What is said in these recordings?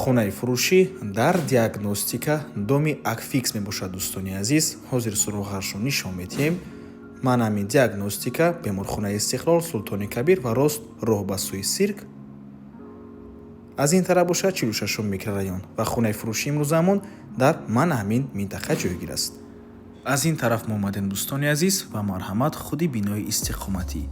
Хонаи фурӯшӣ дар диагностика, доми Акфикс мебошад, дӯстони азиз. Ҳозир суроғашро нишон медиҳем. Ман ҳамин диагностика, беморхонаи Истиқлол, Султони Кабир ва рост роҳ ба сӯи сирк. Аз ин тараф бошад 46-ум микрорайон ва хонаи фурӯшӣ имрӯзамон дар ман ҳамин минтақа ҷойгир аст. Аз ин тараф мо омадем, дӯстони азиз, ва марҳамат, худи бинои истиқоматӣ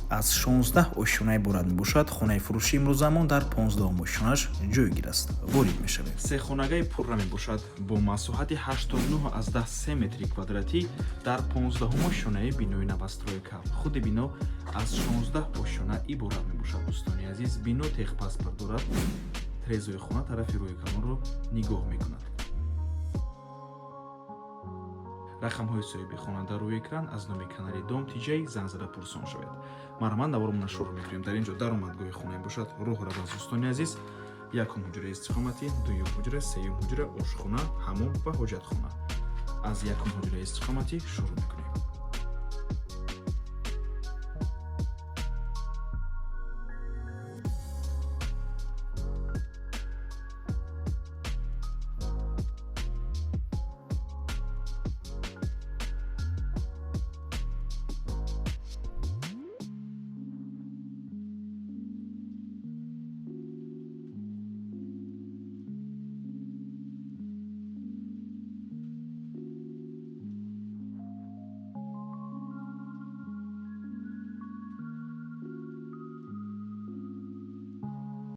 аз 16 ошёна иборат мебошад. Хонаи фурӯшӣ имрӯзамон дар 15-ум ошёнаш ҷойгир аст. Ворид мешавем. Сехонагаи пурра мебошад бо масоҳати 89,3 метри квадратӣ дар 15-ум ошёнаи бинои новостройка. Худи бино аз 16 ошёна иборат мебошад, дӯстони азиз. Бино техпаспорт дорад. Трезои хона тарафи рӯи калонро нигоҳ мекунад. Рақамҳои соҳиби хона дар рӯи экран. Аз номи канали Дом Тиҷай занг зада пурсон шавед. Марҳамат, наворомона шурӯъ мекунем. Дар ин ҷо даромадгоҳи хона бошад, роҳ раваз, дӯстони азиз. Якум ҳуҷраи истиқоматӣ, дуюм ҳуҷра, сеюм ҳуҷра, ошхона, ҳамом ва ҳоҷатхона. Аз якум ҳуҷраи истиқоматӣ шурӯъ мекунем.